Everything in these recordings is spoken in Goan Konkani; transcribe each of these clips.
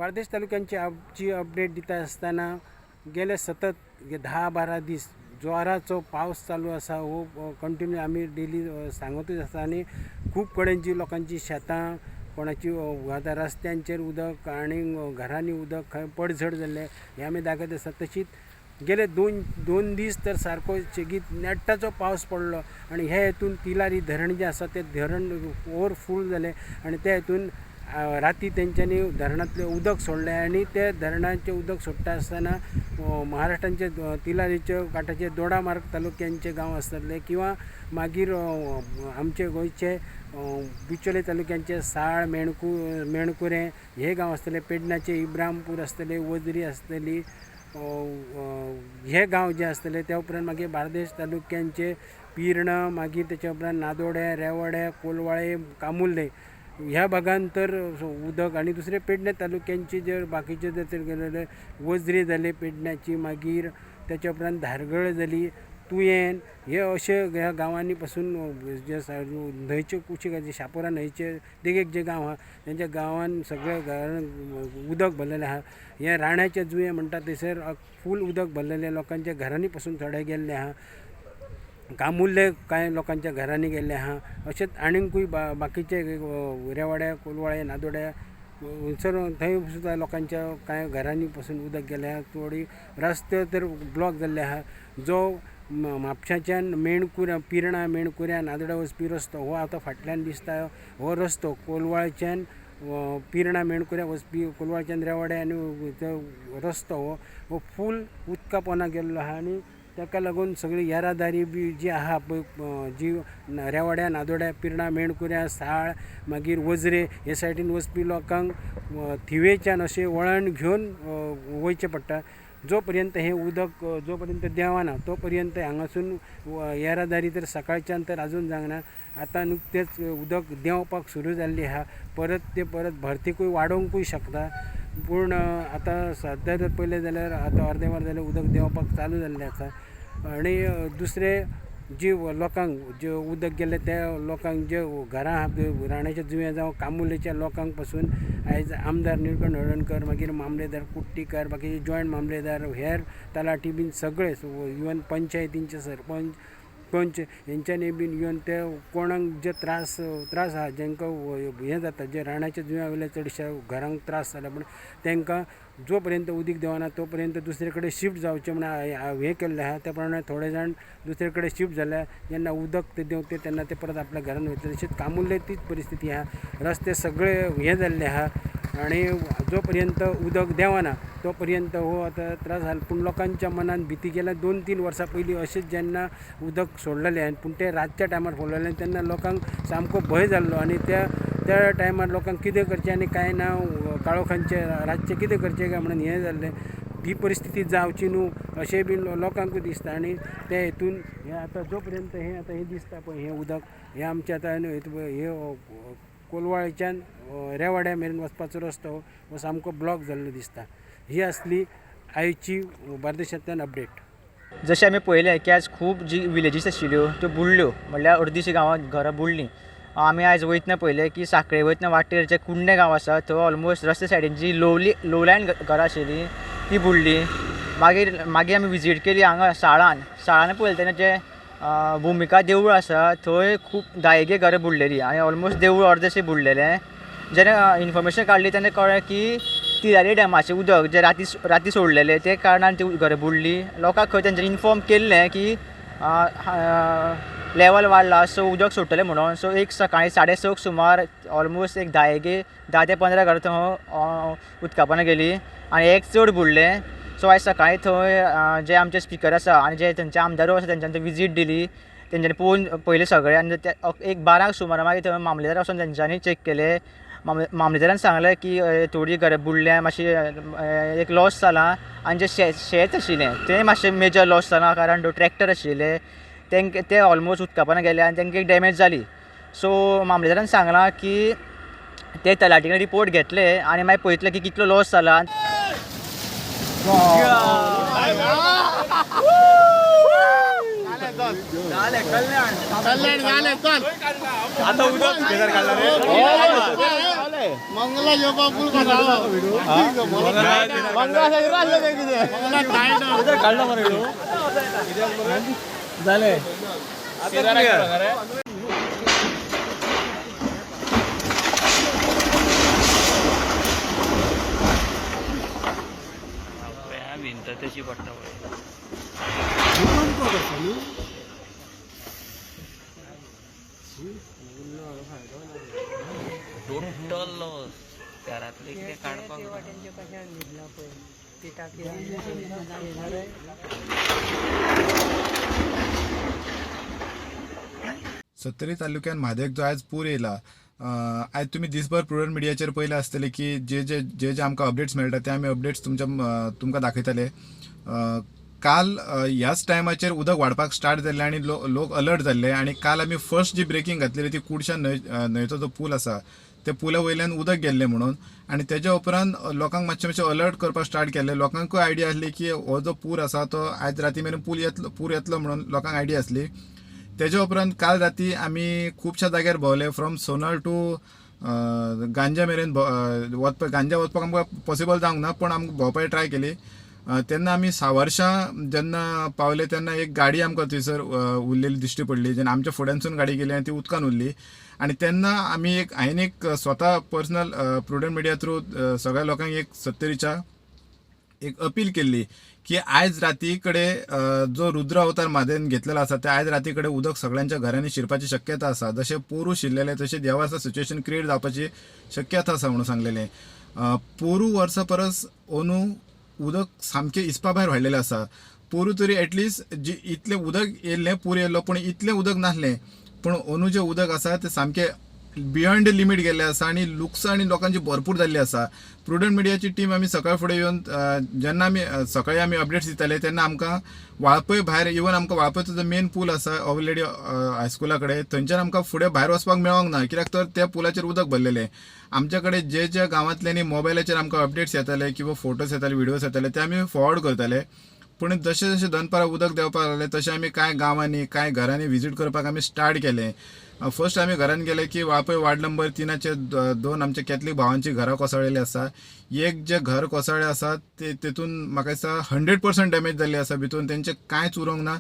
बार्देश तालुक्यांची ची अपडेट दिता आसतना गेले सतत 10-12 दीस जोराचो पावस चालू आसा. हो कंटिन्यू आमी डेली सांगतूच आसा आनी खूब कडेन जी लोकांची शेतां कोणाची आतां रस्त्यांचेर उदक आनी घरांनी उदक खंय पडझड जाल्लें हें आमी दाखयत आसा. तशीच गेले दोन दीस तर सारको सेगीत नेटाचो पावस पडलो आनी हे हेतून तिलारी धरण जें आसा तें धरण ओवरफूल जालें आनी त्या हेतून राती तेंच्यांनी धरणांतलें उदक सोडलें आनी ते धरणाचें उदक सोडटा आसतना महाराष्ट्रांचे तिलारीचे काठाचे दोडामार्ग तालुक्यांचे गांव आसतले किंवां मागीर आमचे गोंयचे बिचोले तालुक्यांचे साळ मेणकुरें हे गांव आसतले, पेडण्याचे इब्रामपूर आसतले, वजरी आसतली, हे गांव जे आसतले. त्या उपरांत मागीर बार्देश तालुक्यांचे पिर्णा, मागीर तेच्या उपरांत नादोडे, रेवडे, कोलवाळे, कामुर्ले ह्या भागान तर उदक आनी दुसरे पेडणे तालुक्यांचे जे बाकीचे जर गेले वजरी जाले पेडण्याची, मागीर तेच्या उपरांत धारगळ जाली, तुयेन, हे अशे ह्या गांवांनी पासून जे आसा न्हंयचे कुशीक जे शापोरा न्हंयचे देगेक जे गांव आहा तेंच्या गांवान सगळे घरान उदक भरलेलें आहा. हे राण्याचे जुंये म्हणटा थंयसर फूल उदक भरलेलें, लोकांच्या घरांनी पासून थोडे गेल्ले आहा, कामुर्ले कांय लोकांच्या घरांनी गेल्ले आहा. अशेंच आनीकूय बाकीचे रेवाड्या, कोलवाळे, नादोड्या थंयसर थंय सुद्दां लोकांच्या कांय घरांनी पासून उदक गेलें आहा. थोडी रस्ते तर ब्लॉक जाल्ले आहा. जो म्हापशाच्यान मेणकुऱ्या, पिर्णा, मेणकुऱ्या, नादोड्या वचपी रस्तो हो आतां फाटल्यान दिसता हो रस्तो कोलवाळच्यान पिर्णा मेणकुऱ्या वचपी कोलवाळच्यान रेवाड्या आनी तो रस्तो हो फूल उदका पोंदा गेल्लो आहा आनी ताका लागून सगळी येरादारी बी जी आहा पळय जी रेवाड्या, नादोड्या, पिर्णा, मेणकुऱ्या, साळ, मागीर वजरे हे सायडीन वचपी लोकांक थिवेच्यान अशें वळण घेवन वयचें पडटा. जो पर्यंत हें उदक जो पर्यंत देंवना तो पर्यंत हांगासून येरादारी तर सकाळच्यान तर आजून जावंक ना. आतां नुकतेंच उदक देंवपाक सुरू जाल्ली आहा, परत ते परत भरतीकूय वाडोवंकूय शकता. पूण आतां सद्या जर पळयलें जाल्यार आतां अर्दें वर जालें उदक देंवपाक चालू जाल्लें आसा. आनी दुसरें जी लोकांक जे उदक गेल्लें त्या लोकांक जे घरां आहा राण्याच्या जुंव्या जावं कामुर्लेच्या लोकांक पासून आयज आमदार निळकंठ हळर्णकर, मागीर मामलेदार कुट्टीकर, बाकीचे जॉयंट मामलेदार, हेर तलाठी बीन सगळे, इवन पंचायतींचे सरपंच, पंच हेंच्यांनी बीन येवन ते कोणाक जे त्रास त्रास आहा जेंकां हें जाता जे राणाच्या जुंव्या वयल्या चडश्या घरांक त्रास जाला पूण तेंकां जो पर्यंत उदीक देंवना तो पर्यंत दुसरे कडेन शिफ्ट जावचें म्हण हें केल्लें आहा. त्या प्रमाणे थोडे जाण दुसरे कडेन शिफ्ट जाल्या, जेन्ना उदक ते देंवते तेन्ना ते परत आपल्या घरान वयतले. तशेंच कामुर्ले तीच परिस्थिती आहा, रस्ते सगळे हें जाल्ले आहा आनी जो पर्यंत उदक देंवना तो पर्यंत हो आतां त्रास जाला. पूण लोकांच्या मनान भिती गेल्या 2-3 वर्सां पयलीं अशेंच जेन्ना उदक सोडलेलें पूण तें रातच्या टायमार सोडलेलें तेन्ना लोकांक सामको भंय जाल्लो आनी त्या त्या टायमार लोकांक कितें करचें आनी कांय ना, काळोखांचें रातचें कितें करचें काय म्हणून हें जाल्लें. ही परिस्थिती जावची न्हू अशें बीन लोकांकूय दिसता आनी ते हेतून हें आतां जो पर्यंत हें आतां हें दिसता पळय हें उदक हें आमचें आतां हें कोलवाळच्यान रेवाड्या मेरेन वचपाचो रस्तो हो सामको ब्लॉक जाल्लो दिसता. ही आसली आयची बार्देशांतल्यान अपडेट. जशें आमी पळयलें की आज खूब जी विलेजीस आशिल्ल्यो त्यो बुडल्यो, म्हणल्यार अर्दीशी गांवांत घरां बुडलीं. आमी आयज वयतना पळयलें की साखळे वयतना वाटेर जे कुंडे गांव आसा थंय ऑलमोस्ट रस्ते सायडीन जी लो लायन घरां आशिल्लीं ती बुडलीं. मागीर मागीर आमी विजीट केली हांगा साळान. साळान पळयलें तेन्ना जें भुमिका देवूळ आसा थंय खूब 10 घरां बुडलेलीं आनी ऑलमोस्ट देवूळ अर्देशें बुडलेलें. जेन्ना इन्फॉर्मेशन काडली तेन्ना कळ्ळें की तिरारी डॅमाचें उदक जें राती राती सोडलेलें ते कारणान ती घरां बुडलीं. लोकांक खंय तेंच्यांनी इन्फॉर्म केल्लें की लेवल वाडला सो उदक सोडटलें म्हणून. सो एक सकाळीं 6:30 सुमार ऑलमोस्ट एक 10 ते 15 घरां थंय उदका पोंदा गेलीं आनी एक चड बुडलें. सो आयज सकाळीं थंय जे आमचे स्पिकर आसा आनी जे थंयचे आमदारूय आसा तेंच्यांनी थंय विजीट दिली, तेंच्यांनी पळोवन पळयलें सगळें. आनी ते एक 12 सुमार मागीर थंय मामलेदार वचोन तेंच्यांनी चॅक केलें. मामलेदारान सांगलें की थोडीं घरां बुडल्या, मातशी एक लॉस जाला आनी जें शेत आशिल्लें तें मातशें मेजर लॉस जाला कारण ट्रॅक्टर आशिल्ले तेंकां ते ऑलमोस्ट उदका पोंदा गेले आनी तेंकां एक डॅमेज जाली. सो मामलेदारान सांगलां की ते तलाठी कडेन रिपोर्ट घेतले आनी मागीर पळयतले की कितलो लॉस जाला. कल्याण झाले चल आता उदक काढला रे. भिंत तशी पडटा पळय. टोटल लॉस घरातले कितें काडपाक. सत्तरी तालुक्यान म्हादयक जो आयज पूर येयला, आयज तुमी दिसभर प्रुडंट मिडियाचेर पयले आसतले की जे जे जे जे आमकां अपडेट्स मेळटा ते आमी अपडेट्स तुमकां दाखयतले. काल ह्याच टायमाचेर उदक वाडपाक स्टार्ट जाल्लें आनी लोक अलर्ट जाल्ले आनी काल आमी फर्स्ट जी ब्रेकींग घातलेली ती कुडशा न्हंयचो जो पूल आसा त्या पुला वयल्यान उदक गेल्लें म्हणून आनी तेज्या उपरांत लोकांक मातशें मातशें अलर्ट करपाक स्टार्ट केल्लें. लोकांकूय आयडिया आसली की हो जो पूर आसा तो आयज राती मेरेन पूर येतलो म्हणून लोकांक आयडिया आसली. तेज्या उपरांत काल राती आमी खुबश्या जाग्यार भोंवले, फ्रॉम सोनल टू गांजा मेरेन वचपाक. गांजा वचपाक आमकां पॉसिबल जावंक ना, पूण आमकां भोंवपाक ट्राय केली. तेन्ना आमी सावर्शा जेन्ना पावले तेन्ना एक गाडी आमकां थंयसर उरलेली दिश्टी पडली. जेन्ना आमच्या फुड्यानसून गाडी गेली आनी ती उदकान उरली आनी तेन्ना आमी एक हांवें एक स्वता पर्सनल प्रुडंट मिडिया थ्रू सगळ्या लोकांक एक सत्तरीच्या एक अपील केल्ली की आयज राती कडेन जो रुद्र अवतार म्हादयन घेतलेलो आसा ते आयज राती कडेन उदक सगळ्यांच्या घरांनी शिरपाची शक्यता आसा. जशें पोरू शिरलेलें तशें ह्या वर्सा सिच्युएशन क्रिएट जावपाची शक्यता आसा म्हणून सांगलेलें. पोरू वर्सा परस अंदू उदक सामकें हिसपा भायर वाडलेलें आसा. पोरू तरी एटलिस्ट जी इतलें उदक येयल्लें, पूर येयल्लो, पूण इतलें उदक नासलें. पूण अंदू जें उदक आसा तें सामकें बियॉन्ड लिमीट गेल्लें आसा आनी लुकसाण लोकांची भरपूर जाल्ली आसा. प्रुडंट मिडियाची टीम आमी सकाळ फुडें येवन जेन्ना आमी सकाळी आमी अपडेट्स दिताले तेन्ना आमकां वाळपय भायर इवन आमकां वाळपयचो जो मेन पूल आसा ऑलरेडी हायस्कुला कडेन थंयच्यान आमकां फुडें भायर वचपाक मेळोंक ना, कित्याक तर त्या पुलाचेर उदक भरलेलें. आमच्या कडेन जे जे गांवांतल्यांनी मोबायलाचेर आमकां अपडेट्स येताले किंवा फोटोज येताले, व्हिडियोज येताले ते आमी फॉरवर्ड करताले. पूण जशें जशें दनपारां उदक देंवपाक लागलें तशें आमी कांय गांवांनी कांय घरांनी विजीट करपाक आमी स्टार्ट केलें. फर्स्ट आमी घरान गेले की वाळपय वार्ड नंबर 3 दोन आमच्या कॅथलीक भावांची घरां कोसळ्ळेलीं आसा. एक जे घर कोसळ्ळें आसा ते तेतून म्हाका दिसता 100% डॅमेज जाल्ली आसा, भितून तेंचें कांयच उरोंक ना.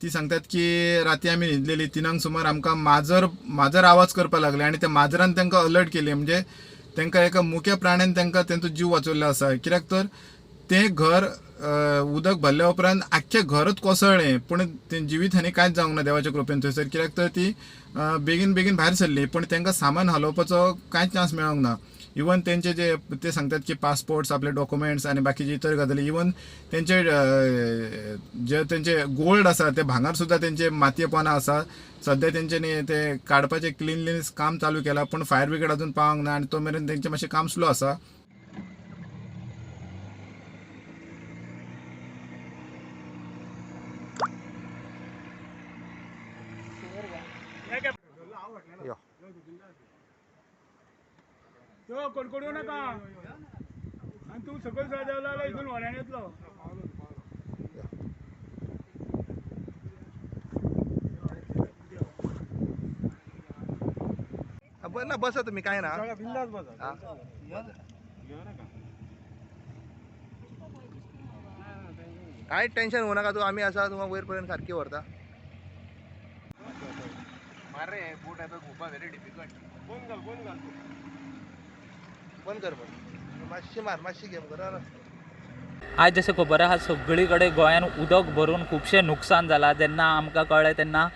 ती सांगतात की राती आमी न्हिदलेली 3 सुमार आमकां माजर आवाज करपाक लागले आनी त्या माजरान तांकां अलर्ट केली. म्हणजे तांकां एका मुक्या प्राण्यान तांकां तेंचो जीव वाचयल्लो आसा, कित्याक तर तें घर उदक भरल्या उपरांत आख्खें घरच कोसळ्ळें, पूण तें जिवीत हानी कांयच जावंक ना देवाच्या कृपेन थंयसर, कित्याक तर ती बेगीन बेगीन भायर सरली, पूण तांकां सामान हालोवपाचो कांयच चान्स मेळोंक ना. इवन तेंचे जे ते सांगतात की पासपोर्ट्स, आपले डॉक्युमेंट्स आनी बाकीचे इतर गजाली, इवन तेंचे जे तेंचे गोल्ड आसा ते भांगर सुद्दां तेंचे मातये पोंदा आसा. सद्या तेंच्यांनी ते काडपाचें क्लिनलीनेस काम चालू केलां, पूण फायर ब्रिगेड अजून पावंक ना आनी तो मेरेन तेंचें मातशें काम स्लो आसा. तो कडकडू नाका आनी तूं सकयल देंवलो जाल्यार हितून व्हड्यान येतलो. ना बसा तुम्ही, काय ना बिंदास बसा. काय टेन्शन होऊ नका, तू आम्ही असा तुम्हाला वयर पर्यंत सारखी व्हरता. मारे बोट आहे घुपा व्हेरी डिफिकल्ट. बंद घाल बंद कर, बंद मातशी मार, मातशी गेम कर. आज जशें खबर आहा सगळी कडेन गोंयान उदक भरून खुबशें नुकसान जालां. जेन्ना आमकां कळ्ळें तेन्ना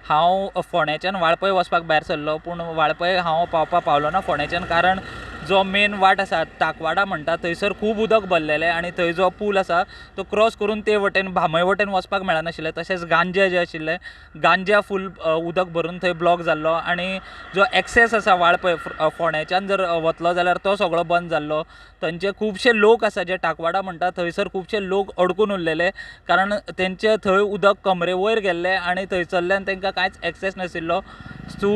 हांव फोंड्याच्यान वाळपय वचपाक भायर सरलो, पूण वाळपय हांव पावपाक पावलो ना फोंड्याच्यान, कारण जो मेन वाट आसा ताकवाडा म्हणटा थंयसर खूब उदक भरलेलें आनी थंय जो पूल आसा तो क्रॉस करून ते वटेन भामय वटेन वचपाक मेळनाशिल्लें. तशेंच गांजे जे आशिल्लें गांज्या फूल उदक भरून थंय ब्लॉक जाल्लो आनी जो एक्सेस आसा वाळपय फोंड्याच्यान जर वतलो जाल्यार तो सगळो बंद जाल्लो. थंयचे खुबशे लोक आसा जे टाकवाडा म्हणटा थंयसर खुबशे लोक अडकून उरलेले, कारण तेंचे थंय उदक कमरे वयर गेल्लें आनी थंयसरल्यान तांकां कांयच एक्सेस नाशिल्लो. सो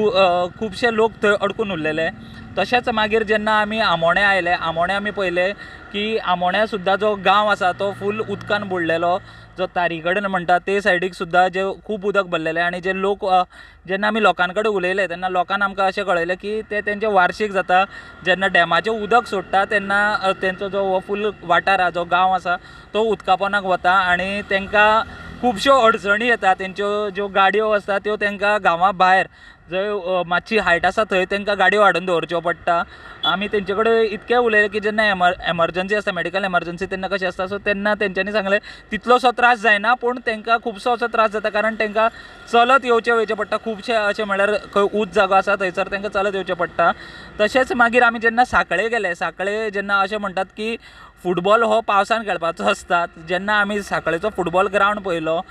खुबशे लोक थंय अडकून उरलेले. तशेंच मागीर जेन्ना आमी आमोण्या आयले, आमोण्या आमी पळयलें की आमोण्या सुद्दां जो गांव आसा तो फूल उदकान बुडलेलो. जो तारी कडेन म्हणटा ते सायडीक सुद्दां जे खूब उदक भरलेलें आनी जे लोक जेन्ना आमी लोकां कडेन उलयले तेन्ना लोकान आमकां अशें कळयलें की तें तेंचें वार्शीक जाता. जेन्ना डॅमाचें उदक सोडटा तेन्ना तेंचो जो हो फूल वाठार आसा, जो गांव आसा तो उदका पोंदाक वता आनी तांकां खुबश्यो अडचणी येता. तेंच्यो ज्यो गाडयो आसता त्यो तांकां गांवा भायर जंय मातशी हायट आसा थंय तांकां गाडयो हाडून दवरच्यो पडटा. आमी तेंचे कडेन इतकें उलयलें की जेन्ना एमरजन्सी आसता, मेडिकल एमरजन्सी तेन्ना कशें आसता, सो तेन्ना तेंच्यांनी सांगलें तितलोसो त्रास जायना पूण तांकां खुबसो असो त्रास जाता कारण तांकां चलत येवचें वयचें पडटा. खुबशे अशें म्हणल्यार खंय ऊंच जागो आसा थंयसर तांकां चलत येवचें पडटा. तशेंच मागीर आमी जेन्ना सांखळे गेले, सांखळे जेन्ना अशें म्हणटात की फुटबॉल हो पावसान खेळपाचो आसता, जेन्ना आमी सांखळेचो फुटबॉल ग्रावंड पळयलो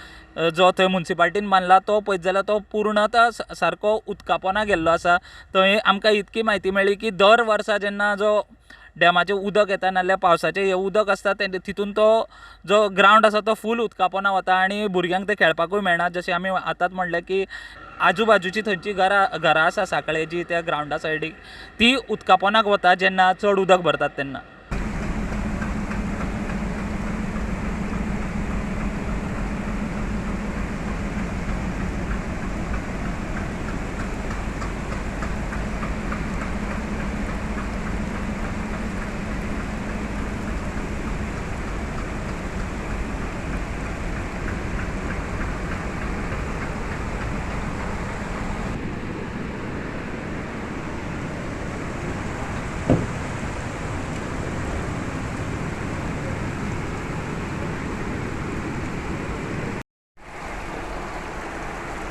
जो थंय मुन्सिपाल्टीन बांदला तो पळयत जाल्यार तो पुर्णता सारको उदका पोंदा गेल्लो आसा. थंय आमकां इतकी म्हायती मेळ्ळी की दर वर्सा जेन्ना जो डॅमाचें उदक येता नाल्यार पावसाचें हें उदक आसता तितून तो जो ग्रावंड आसा तो फूल उदका पोंदा वता आनी भुरग्यांक तें खेळपाकूय मेळना. जशें आमी आतांच म्हणलें की आजू बाजूची थंयची घरां आसा सांखळे जी त्या ग्रावंडा सायडीक ती उदका पोंदाक वता जेन्ना चड उदक भरतात तेन्ना.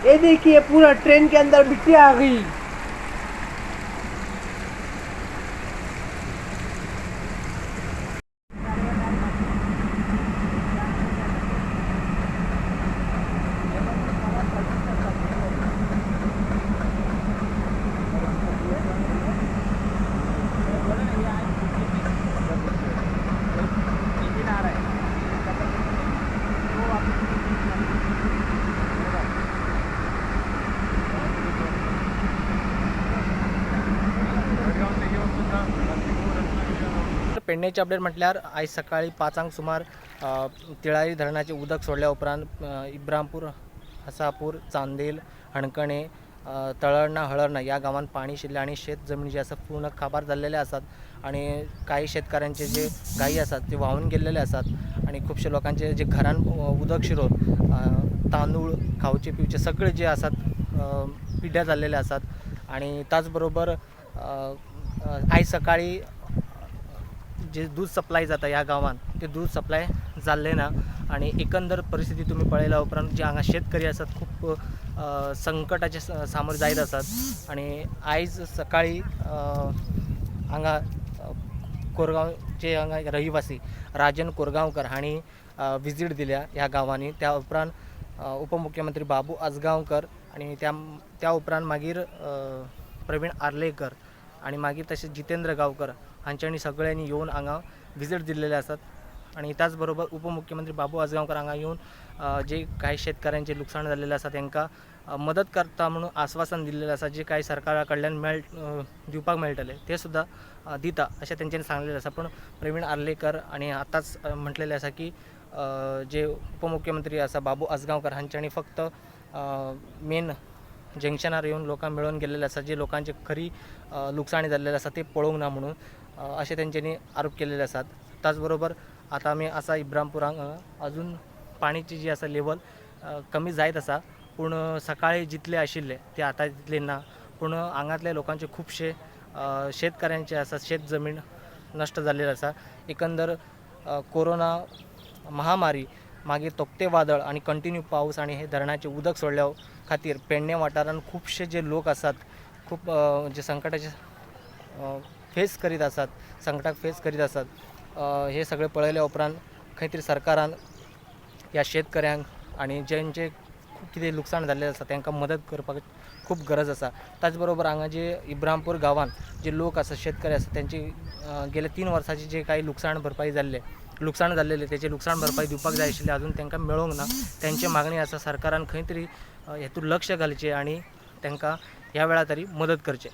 ये देखिए पूरा ट्रेन के अंदर मिट्टी आ गई। पेडणेचे अपडेट म्हटल्यार आयज सकाळी 5 सुमार तिळारी धरणाचे उदक सोडल्या उपरांत इब्रामपूर, हसापूर, चांदेल, हणकणे, तळर्णा, हळर्णा ह्या गांवांत पाणी शिरलें आनी शेत जमनी जी आसा पूर्ण काबार जाल्लेले आसात आनी काही शेतकऱ्यांचे जे गायी आसात ते व्हांवून गेल्लेले आसात आनी खुबशे लोकांचे जे घरान उदक शिरोवन तांदूळ खावचे पिवचे सगळे जे आसात पिड्ड्यार जाल्लेले आसात. आनी त्याच बरोबर आयज सकाळी जे दूद सप्लाय जाता ह्या गांवांत ते दूद सप्लाय जाल्लें ना आनी एकंदर परिस्थिती तुमी पळयल्या उपरांत जे हांगा शेतकरी आसात खूब संकटाचे सामोर जायत आसात. आनी आयज सकाळी हांगा कोरगांवचे हांगा रहिवासी राजन कोरगांवकर हांणी विजीट दिल्या ह्या गांवांनी. त्या उपरांत उपमुख्यमंत्री बाबू आजगांवकर आनी त्या उपरांत मागीर प्रवीण आर्लेकर आनी मागीर तशें जितेंद्र गांवकर हांच्यांनी सगळ्यांनी येवन हांगा विजीट दिल्लेले आसात. आनी त्याच बरोबर उपमुख्यमंत्री बाबू आजगांवकर हांगा येवन जे काही शेतकऱ्यांचे लुकसाण जाल्लेलें आसा तांकां मदत करता म्हणून आस्वासन दिल्लेलें आसा, जे कांय सरकारा कडल्यान दिवपाक मेळटलें तें सुद्दां दिता अशें तेंच्यांनी सांगलेलें आसा. पूण प्रवीण आर्लेकर आनी आतांच म्हटलेलें आसा की जे उपमुख्यमंत्री आसा बाबू आजगांवकर हांच्यांनी फक्त मेन जंक्शनार येवन लोकांक मेळोवन गेल्लेले आसा, जे लोकांचे खरी लुकसाणी जाल्लेले आसा ते पळोवंक ना म्हणून अशें तेंच्यांनी आरोप केलेले आसात. त्याच बरोबर आतां आमी आसा इब्रामपुरांक अजून पाणीची जी आसा लेवल कमी जायत आसा, पूण सकाळी जितले आशिल्ले ते आतां तितले ना. पूण हांगांतल्या लोकांचे खुबशे शेतकऱ्यांचे आसा शेत जमीन नश्ट जाल्लेले आसा. एकंदर कोरोना महामारी, मागीर तोक्ते वादळ आनी कंटिन्यू पावस आनी हे धरणाचें उदक सोडल्या खातीर पेडणे वाठारांत खुबशे जे लोक आसात खूब जे संकटाचे फेस करीत आसात, संकटाक फेस करीत आसात. हे सगळें पळयल्या उपरांत खंय तरी सरकारान ह्या शेतकऱ्यांक आनी जेंचे खूब कितें लुकसाण जाल्लें आसा तांकां मदत करपाक खूब गरज आसा. त्याच बरोबर हांगा जे इब्रामपूर गांवांत जे लोक आसा शेतकरी आसा तेंची गेले 3 वर्सांची जे कांय लुकसाण भरपाई जाल्लें, लुकसाण जाल्लेलें तेचें लुकसाण भरपाई दिवपाक जाय आशिल्लें, अजून तांकां मेळोंक ना. तेंची मागणी आसा सरकारान खंय तरी हेतून लक्ष घालचें आनी तांकां ह्या वेळार तरी मदत करचें.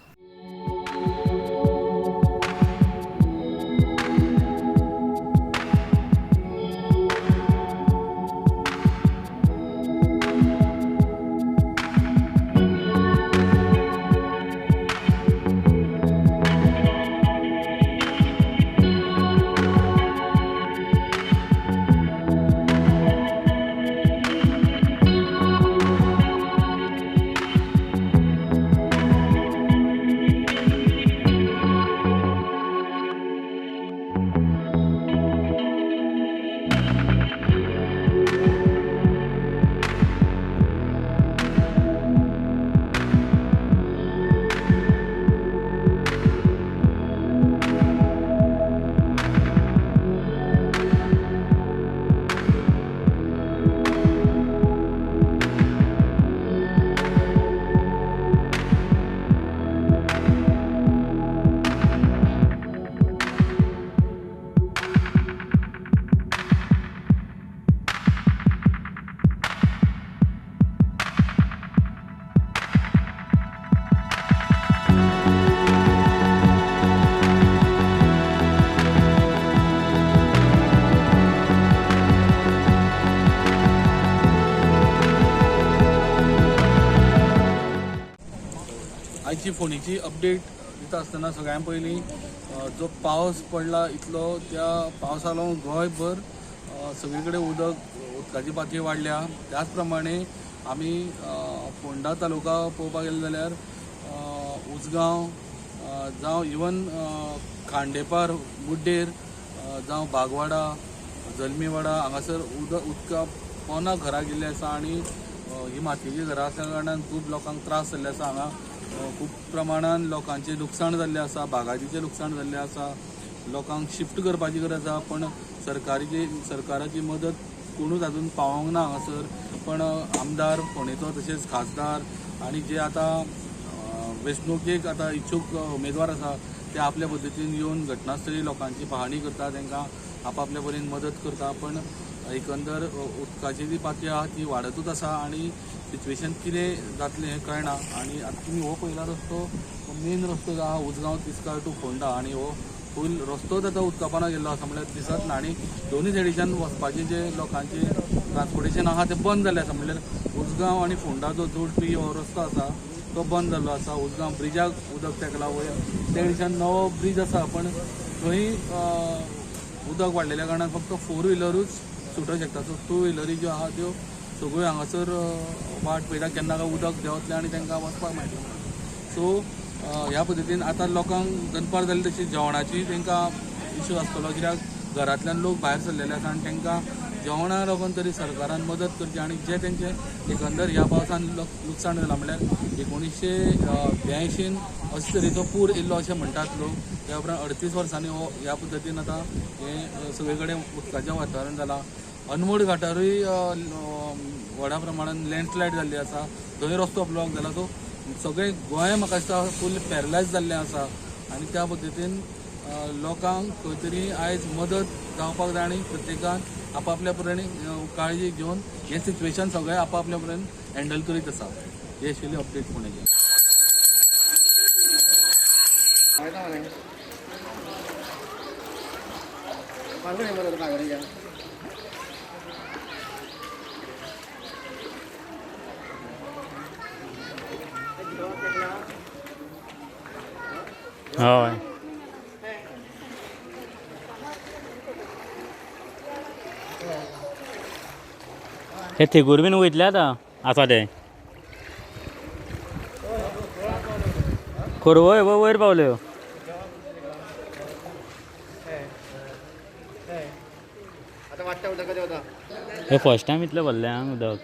आयची फोंडेची अपडेट दिता आसतना सगळ्यां पयलीं जो पावस पडला इतलो त्या पावसा लागून गोंयभर सगळे कडेन उदकाची पातळी वाडल्या. त्याच प्रमाणे आमी फोंडा तालुका पळोवपाक गेले जाल्यार उजगांव जावं इवन खांडेपार गुड्डेर जावं बागवाडा जल्मीवाडा हांगासर उदका पोना घरां गेल्ली आसा आनी ही मातयेची घरां आसल्या कारणान खूब लोकांक त्रास जाल्ले आसा. हांगा खूब प्रमाणान लोकांचें लुकसाण जाल्लें आसा, बागायतीचें लुकसाण जाल्लें आसा, लोकांक शिफ्ट करपाची गरज आसा, पण सरकाराची मदत कोणूच आजून पावोंक ना हांगासर. पण आमदार फोंडेचो तशेंच खासदार आनी जे आतां वेंचणुकेक आतां इच्छूक उमेदवार आसा ते आपल्या पद्दतीन येवन घटनास्थळी लोकांची पाहणी करता, तांकां आपापल्या परीन मदत करता. पण एकंदर उदकाची जी पातळी आहा ती वाडतूच आसा आनी सिच्युएशन कितें जातलें हें कळना. आनी आतां तुमी हो पयला रस्तो मेन रस्तो जो आहा उजगांव तिस्कार टू फोंडा आनी हो फूल रस्तोच आतां उदकापाना गेल्लो आसा, म्हणल्यार दिसत ना. आनी दोनूय सायडीच्यान वचपाचें जे लोकांचें ट्रान्सपोर्टेशन आहा तें बंद जाल्लें आसा, म्हणल्यार उजगांव आनी फोंडा जो जोडपी हो रस्तो आसा तो बंद जाल्लो आसा. उजगांव ब्रिजाक उदक तेकला वयर, त्या दिसान नवो ब्रीज आसा पण थंय उदक वाडलेल्या कारणान फक्त फोर व्हिलरूच सुटूंक शकता. सो टू व्हिलरी ज्यो आहा त्यो सगळ्यो हांगासर वाट पळयता केन्ना काय उदक देंवतलें आनी तांकां वचपाक मेळटलें. सो ह्या पद्दतीन आतां लोकांक दनपार जाली तशी जेवणाची तांकां इशू आसतलो, कित्याक घरांतल्यान लोक भायर सरलेले आसा आनी तांकां जेवणा लागून तरी सरकारान मदत करची. आनी जे तेंचे एकंदर ह्या पावसान लुकसाण जालां, म्हणल्यार 1982 अशे तरेचो पूर येयल्लो अशें म्हणटात लोक, त्या उपरांत 38 वर्सांनी हो ह्या पद्दतीन आतां हें सगळे कडेन उदकाचें वातावरण जालां. अनमोड घाटारूय व्हडा प्रमाणान लँडस्लायड जाल्ली आसा, थंय रस्तो ब्लॉक जाला. सो सगळें गोंय म्हाका दिसता फूल पॅरलायज जाल्लें आसा आनी त्या पद्दतीन लोकांक खंय तरी आयज मदत जावपाक जाय आनी प्रत्येकान आपापल्या परीन काळजी घेवन हें सिच्युएशन सगळें आपापल्या परीन हँडल करीत आसा. हे आशिल्ली अपडेट फोंडेची. हय हे थिगूर बीन वयतले आतां आसा ते खोरवय वयर पावल्यो. हे फर्स्ट टायम इतलें भरलें आं उदक,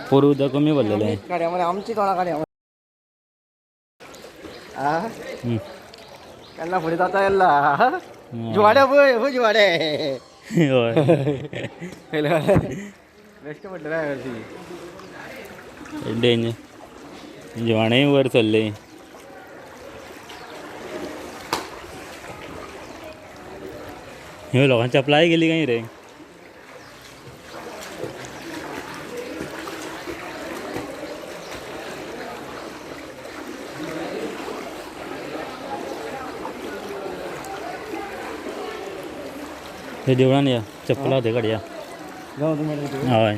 पोरूं उदक कमी भरलेलें. आमची तोंडां काडया केन्ना फुडें जाता येयला जुवाडे पळय खंय जुवाडे बेश्टें म्हटलें हरशीं डेंजर जिवाणेय वयर सरले. ह्यो लोकांची अप्लाय केली काय रे? हे देवळान या चप्पला ते काडया. हय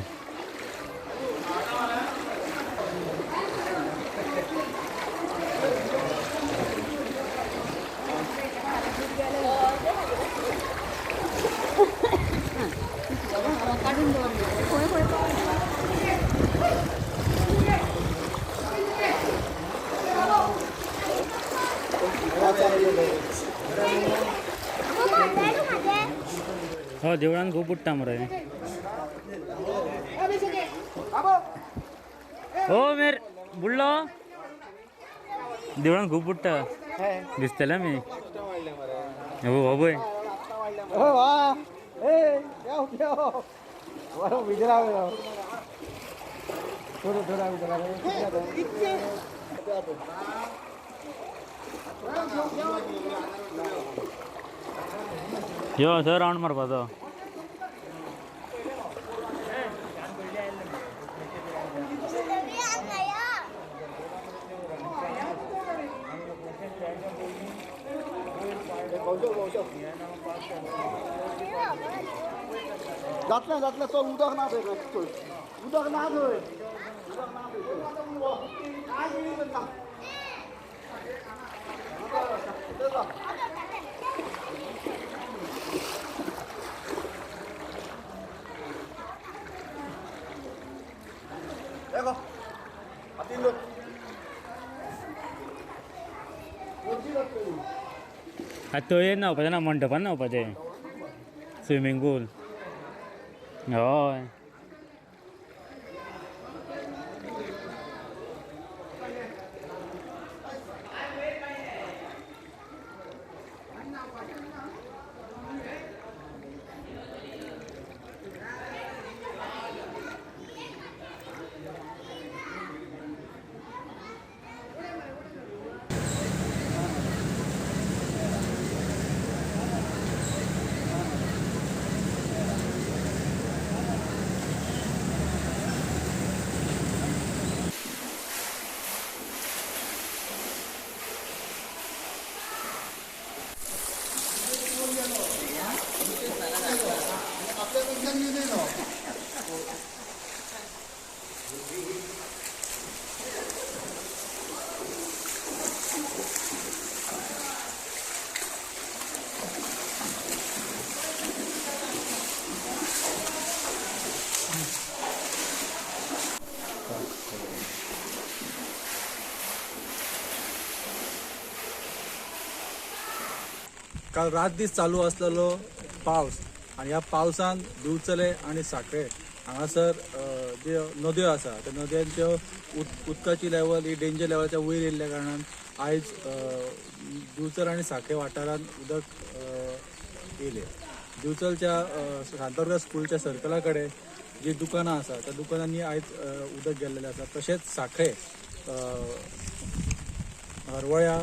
हो देवळान खूब बुडटा मरे. हो मेर बुडलो देवळान खूब बुडटा दिसतले मी. हो पळय यो सर रावंड मारपाचो. जातलें जातलें चल उदक ना थंय, उदक ना थंय, उदक ना थंय. तळयेर न्हांवपाचें ना, मंडपान न्हांवपाचें, स्विमींग पूल. हय काल रात दीस चालू आसलेलो पावस आनी ह्या पावसान दिवचले आनी साखळे हांगासर ज्यो नद्यो आसा त्या नद्यांच्यो उदकाची लेवल ही डेंजर लेवलाच्या वयर येयल्ल्या कारणान आयज दिवचल आनी साखळे वाठारांत उदक येयलें. दिवचलच्या शांतादुर्गा स्कुलच्या सर्कला कडेन जी दुकानां आसा त्या दुकानांनी आयज उदक गेल्लेलें आसा. तशेंच साखळे हरवळ्या,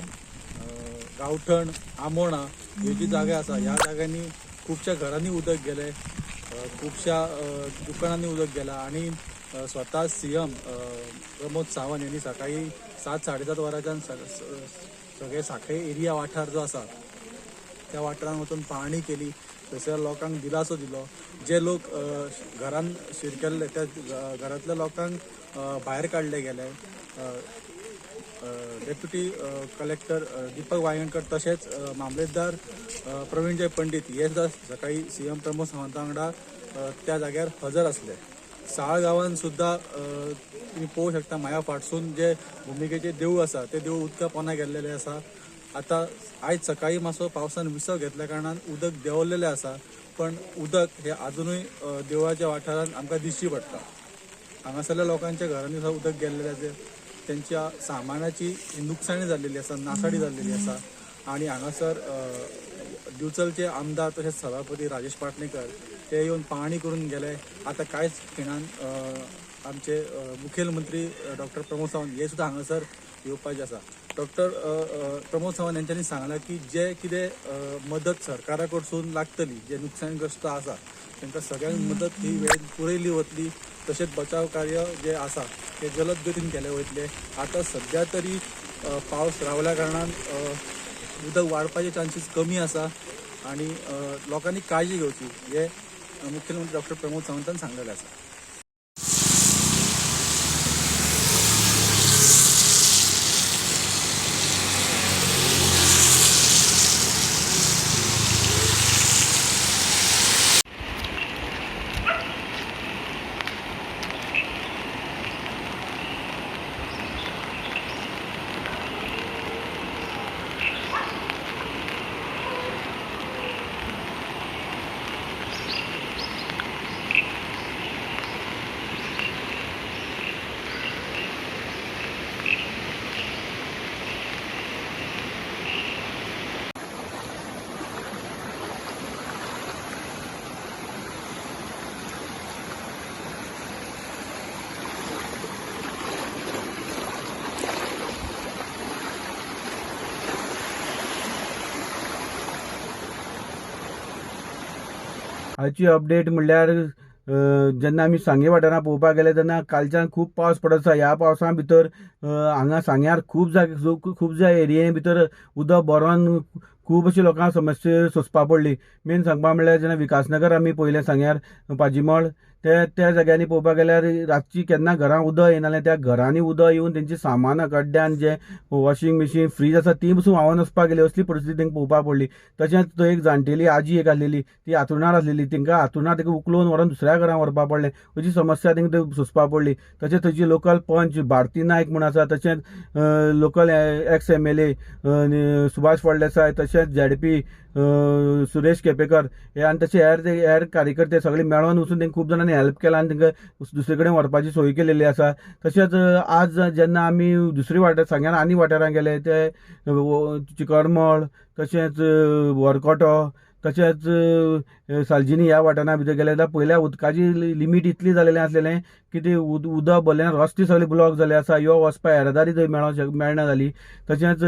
गांवठण, आमोणा ही जी जागा आसा ह्या जाग्यांनी खुबश्या घरांनी उदक गेलें, खुबश्या दुकानांनी उदक गेलां आनी स्वता सीएम प्रमोद सावंत यांनी सकाळी 7 साडे 7 वरांच्यान सगळे साखळे एरिया वाठार जो आसा त्या वाठारांत वचून पाहणी केली. थंयसर लोकांक दिलासो दिलो. जे लोक घरान शिरकेल्ले त्या घरांतल्या लोकांक भायर काडले गेले. डेप्युटी कलेक्टर दीपक वायंगणकर तशेंच मामलेदार प्रवीणजय पंडित हे सुद्दां सकाळी सीएम प्रमोद सावंता वांगडा त्या जाग्यार हजर आसले. साळ गांवान सुद्दां तुमी पळोवंक शकता म्हाया फाटसून जे भुमिकेचें देवूळ आसा तें देवूळ उदका पोंदा गेल्लेलें आसा. आतां आयज सकाळी मातसो पावसान विसव घेतल्या कारणान उदक देंवलेलें आसा, पण उदक हें आजुनूय देवळाच्या वाठारांत आमकां दिश्टी पडटा. हांगासरल्या लोकांच्या घरांनी सुद्दां उदक गेल्लेलें आसा, त्यांच्या सामानाची नुकसाणी जाल्लेली आसा, नासाडी जाल्लेली आसा. आनी हांगासर दिवचलचे आमदार तशेंच सभापती राजेश पाटणेकर ते येवन पाहणी करून गेले. आतां कांयच खिणान आमचे मुखेलमंत्री डॉक्टर प्रमोद सावंत हे सुद्दां हांगासर येवपाचे आसा. डॉक्टर प्रमोद सावंत यांच्यांनी सांगलां की जे कितें मदत सरकारा कडसून लागतली, जे नुकसाणग्रस्त आसा तांकां सगळ्यांक मदत ही वेळेन पुरयली वतली. तशेंच बचाव कार्य जे आसा ते जलद गतीन केले वयतले. आतां सद्या तरी पावस रावल्या कारणान उदक वाडपाचे चान्सीस कमी आसा आनी लोकांनी काळजी घेवची हे मुख्यमंत्री डॉक्टर प्रमोद सावंतान सांगलेलें आसा. आयची अपडेट म्हणल्यार जेन्ना आमी सांगे वाठारांत पळोवपाक गेले तेन्ना कालच्यान खूब पावस पडत आसा. ह्या पावसा भितर हांगा सांग्यार खूब जागे खूब ज्या एरिये भितर उदक भरोन खूब अशी लोकांक समस्या सोंसपा पडली. मेन सांगपा म्हणल्यार जेन्ना विकासनगर आमी पळयलें सांग्यार पाजीमळ, ते त्या जाग्यांनी पळोवपाक गेल्यार रातची केन्ना घरां उदक येयनासलें, त्या घरांनी उदक येवन तेंची सामानां गड्ड्यान जे वॉशिंग मशीन फ्रीज आसा ती पसून व्हांवन वचपाक गेली, असली परिस्थिती तांकां पळोवपाक पडली. तशेंच थंय एक जाणटेली आजी एक आसलेली, ती हांतरुणार आसलेली, तांकां हांतरुणार ताका उखलून व्हरोन दुसऱ्या घरां व्हरपाक पडलें, अशी समस्या तांकां सोंसपाक पडली. तशेंच थंयची लोकल पंच भारती नायक म्हूण आसा, तशेंच local ex MLA Subhash Phaldesai, तशेंच झेडपी सुरेश केपेकर हे आनी तशे हेर हेर कार्यकर्ते सगळे मेळोन वचून तांकां खूब जाणांनी हेल्प केला आनी तांकां दुसरे कडेन व्हरपाची सोय केलेली आसा. तशेंच आज जेन्ना आमी दुसरे वाठार सांग्यान आनी वाठारांत गेले ते चिकरमळ, तशेंच वरकोटो, तशेंच सालजिनी ह्या वाठारां भितर गेले जाल्यार पयल्या उदकाची लिमीट इतली जालेलें आसलेलें की ती उदक भरलें, रस्ते सगळे ब्लॉक जाले आसा, यो वचपा येरादारी थंय मेळना जाली. तशेंच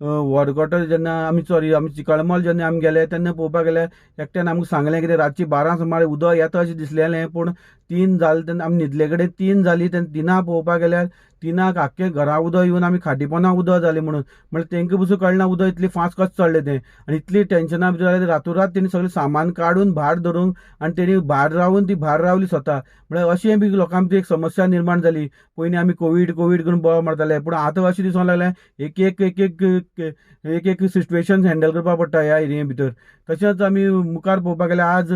वरकोटो जेन्ना आमी सॉरी आमी चिकळमल जेन्ना आमी गेले तेन्ना पळोवपाक गेल्यार एकट्यान आमकां सांगलें कितें रातची 12 सुमार उदक येता अशें दिसलेलें, पूण 3 जालें तेन्ना आमी न्हिदले कडेन 3 जालीं तेन्ना 3 पळोवपाक गेल्यार 3 आख्खें घरा उदक येवन आमी खाटीपोना उदक जालें म्हणून, म्हणल्यार तांकां पसून कळना उदक इतलें फास्ट कशें चडलें तें. आनी इतली टेंशना भितर जालें, रातोरात तेणी सगळें सामान काडून भार धरूंक आनी तेणी भार रावून ती भार रावली स्वता. म्हळ्यार अशें बी लोकां भितर एक समस्या निर्माण जाली. पयलीं आमी कोवीड कोवीड करून बोवाळ मारताले, पूण आतां अशें दिसूंक लागलें एक एक एक एक एक एक सिट्युएशन हँडल करपाक पडटा ह्या एरिये भितर. तशेंच आमी मुखार पळोवपाक गेल्यार आज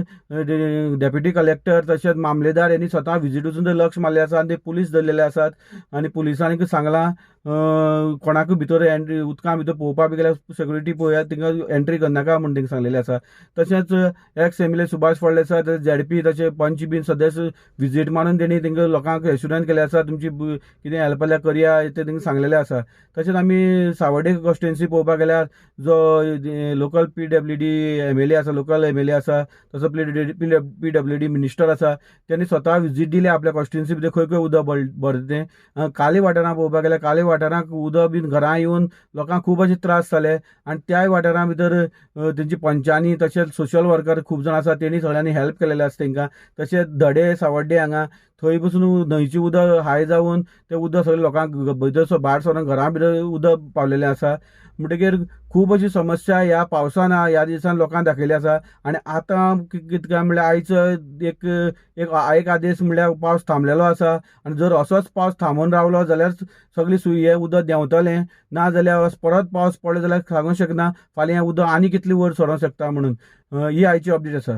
डेप्युटी कलेक्टर तशेंच मामलेदार यांनी स्वता विजीट वचून लक्ष मारलें आसा आनी ते पुलीस धरलेले आसात आनी पुलिसांनी सांगलां कोणाकूय भितर एंट्री उदकां भितर पळोवपाक बी गेल्यार सेक्युरिटी पळयात, तांकां एंट्री करनाका म्हूण तांकां सांगलेलें आसा. तशेंच ex MLA Subhash Phaldesai, ZP तशें पंच बीन सदस्य विजीट मारून तेणी तांकां लोकांक एश्युरन्स केलें आसा तुमची कितें हेल्प जाल्यार करया तें तांकां सांगलेलें आसा. तशेंच आमी सावर्डे कॉन्स्टिट्युएन्सी पळोवपाक गेल्यार जो लोकल PWD MLA आसा, लोकल MLA आसा, तसो PWD minister आसा, तेणी स्वता विजीट दिली आपल्या कॉन्स्टिट्युएन्सी भितर खंय खंय उदक भरता तें. काले वाठारांत पळोवपाक गेल्यार काले वाठारांत उदक बीन घरां येवन लोकांक खूब अशे त्रास जाले आनी त्याय वाठारां भितर तेंची पंचांनी तशेंच सोशल वर्कर खूब जाण आसा तेणी सगळ्यांनी हेल्प केलेलें आसा तांकां. तशेंच धडे सावड्डे हांगा थंय पसून न्हंयचें उदक हाय जावन तें उदक सगळें लोकांक भितर भायर सरून घरां भितर उदक पावलेलें आसा. म्हणटकीर खूब अशी समस्या ह्या पावसान ह्या दिसान लोकांक दाखयली आसा. आनी आतां कितें काय म्हणल्यार आयचो एक एक एक आदेश म्हणल्यार पावस थांबलेलो आसा आनी जर असोच पावस थांबून रावलो जाल्यार सगळी सुय हें उदक देंवतलें, ना जाल्यार परत पावस पडलो जाल्यार सांगूंक शकना फाल्यां हें उदक आनी कितलें वयर सरोंक शकता म्हणून. ही आयची अपडेट आसा.